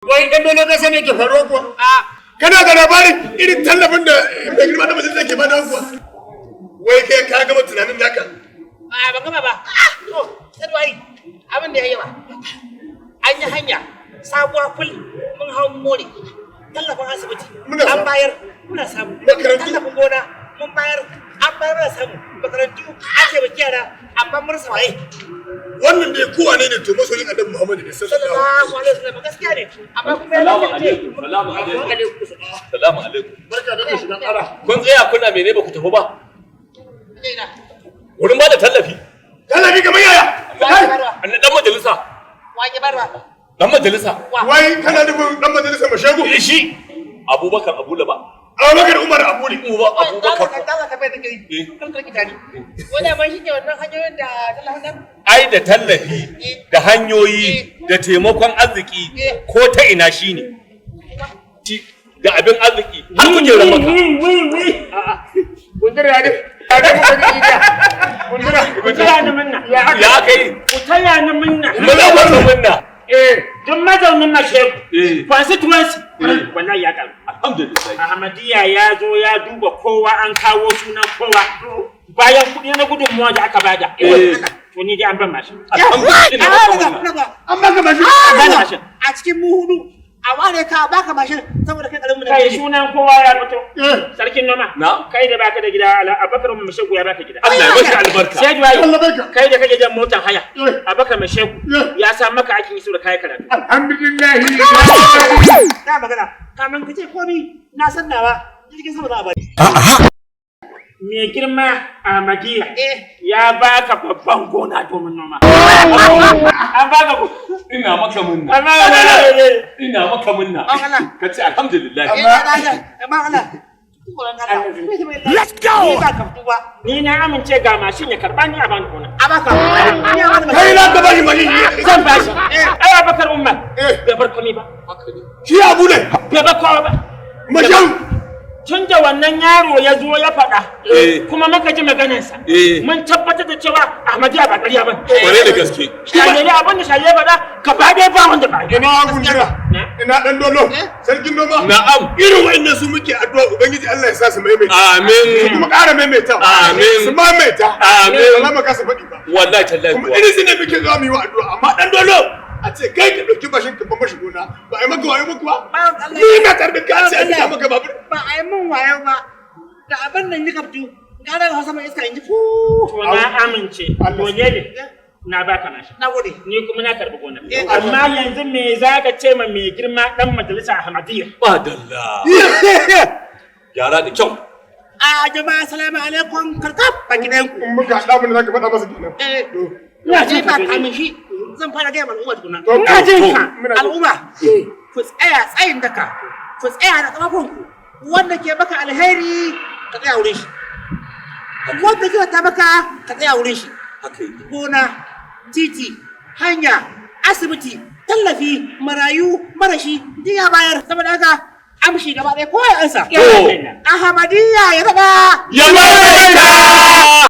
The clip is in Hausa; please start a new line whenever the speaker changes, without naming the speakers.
Wai dan dole ka sani ke faruwa kuwa?
A.
Kana da labarin irin tallafin da mai girma da majalisa ke bada kuwa? Wai kai ka gama tunanin naka?
A, ban gama ba. To, sai wai abin da ya yawa. An yi hanya sabuwa ful, mun hau more. Tallafin asibiti
Muna
an
samu.
bayar, muna samu.
Makarantu.
Tallafin gona mun bayar, an bayar, muna samu. Makarantu an taimaki yara, amma mun rasa waye.
Wannan dai kowa ne to masoyin Annabi Muhammad ne sallallahu
Sallallahu alaihi wasallam, gaskiya ne. Amma kuma ya
Salamu
dace a ce
alaikum, salamu alaikum. Salamu alaikum.
Barka da shiga ƙara.
Kun tsaya kuna mene, ba ku tafi ba?
Ina.
Wurin ba da tallafi.
Tallafi kamar yaya?
Wake barwa.
Annan dan majalisa.
Wake barwa.
Dan majalisa.
Wai kana nufin dan majalisa Mashegu?
Eh, shi. Abubakar Abula ba.
Abubakar Umar Abuli.
Uba Abubakar.
Dala ka bai da kai. Kan karki tani. Wani amma shi ke wannan hanyoyin da tallafin nan.
Ai da tallafi da hanyoyi da taimakon arziki ko ta ina shi ne. Da abin arziki har kujerar maka.
Gundura ya ne. Ya ne muka ji ida. Gundura.
Ku taya ni murna.
Ya aka.
Ya kai.
Ku taya ni murna.
Muna masa murna.
Eh, duk mazaunin Mashegu. Constituency. Wallahi ya karu.
Alhamdulillah.
Ahmadiyya ya zo ya duba kowa, an kawo sunan kowa. Bayan kuɗi na gudunmuwa da aka bada. To, ni dai an ban mashin.
Alhamdulillah. Ina maka murna.
An baka mashin.
An bani mashin.
A cikin mu hudu a ware ka, a baka mashin saboda kai karamin
Kai, sunan kowa ya fito. Sarkin noma.
Na.
Kai da baka da gida, Abubakar Mashegu ya baka gida.
Allah ya maka albarka.
Sai Duwaye,
Allah barka.
kai da kake jan motar haya. Abubakar Mashegu ya sa maka aikin yi da kayan karatu.
Alhamdulillah.
Da magana kamin ka ce komi, na san nawa jirgin sama za a bari.
Mai girma Ahmadiyya ya baka babban gona domin noma. An baka
Ina maka murna.
An baka gona.
Ina maka murna.
Allah.
Ka ce alhamdulillah.
Amma Allah. Let's go! Ni ba ka ba.
Ni na amince, ga mashin ya karba, ni a bani gona.
A baka. Ni a bani.
Kai na ka bashi mashin.
Zan bashi. Ai Abubakar Umar bai bar komai ba.
Shi Abu ne.
Bai bar kowa ba.
Mashin.
Tun da wannan yaro ya zo ya faɗa, kuma muka ji maganarsa, mun tabbatar da cewa Ahmadiyya ba ƙarya ba.
Kwarai da gaske.
Shayele, abin da Shayele faɗa, ka ba dai ba wanda ba.
Ina gundura. Ina dan dolo. Sarkin noma.
Na'am.
Irin wa'annan su muke addu'a, Ubangiji Allah ya sa su maimaita.
Amin.
Su kuma ƙara maimaita.
Amin.
Su maimaita.
Amin.
Ba za mu kasa faɗi ba.
Wallahi tallahi
Kuma
kuwa.
irin su ne muke zuwa mu yi wa addu'a, amma dan dolo a ce kai ka ɗauki bashin ka ban mashi gona, ba a yi maka wayo ba kuwa? Ni na tarbi ka ce an maka babur.
Ba a yi min wayo ba. Da abin nan yi kaftu. Gara ga sama iska in ji fu.
To, na amince,
Allah.
dole ne na baka mashin.
Na gode.
Ni kuma na karɓi gona. Amma yanzu me za ka ce ma mai girma ɗan majalisa Ahmadiyya?
Madalla. Gyara da kyau.
A jama'a, salamu alaikum, karkaf baki ɗayan ku.
In muka haɗa, abin da za ka faɗa masa kenan.
Eh.
Ina
Ni
jin
ba
ka.
kamin shi zan fara gaya ma al'umma tukuna.
To,
Ina jin ka.
Muna jin.
Al'umma, ku tsaya tsayin daka, ku tsaya da ƙafafunku. Wanda ke maka alheri, ka tsaya wurin shi. Wanda ke ta maka, ka tsaya wurin shi.
Haka yake.
Gona, titi, hanya, asibiti, tallafi, marayu, marashi, duk ya bayar. Saboda haka amshi gaba ɗaya kowa ya ansa.
To.
Ahmadiyya ya zaɓa.
Ya maimaita.